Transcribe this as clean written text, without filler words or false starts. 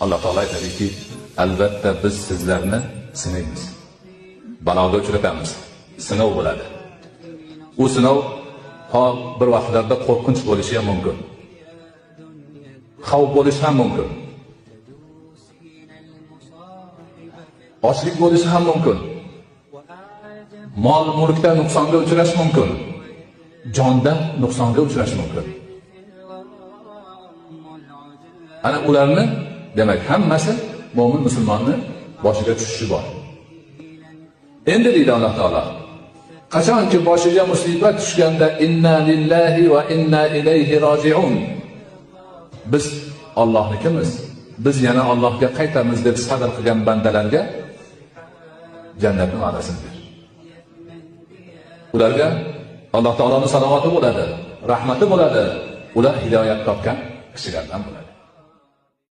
Alloh taolo aytadiki, albatta biz sizlarni sinaymiz. Baloga uchratamiz. Sinov bo'ladi. U sinov to bir vaqtlarda qo'rqinch bo'lishi ham mumkin. Xavf bo'lishi ham mumkin. Ochlik bo'lishi ham mumkin. Mol mulkda nuqsonga uchrash mumkin. Jonda nuqsonga uchrash mumkin. Ana ularni demak hammasi mo'min musulmonni boshiga tushishi bor. Endi deydi Alloh taolo, qachonki boshiga musibat tushganda inna lillahi va inna ilayhi roji'un. Biz Allohnikimiz, biz yana Allohga qaytamiz deb sabr qilgan bandalarga jannatni va'dasini ber. Ularga Alloh taoloning salovati bo'ladi, rahmati bo'ladi. Ular hidoyat topgan kishilardan bo'ladi.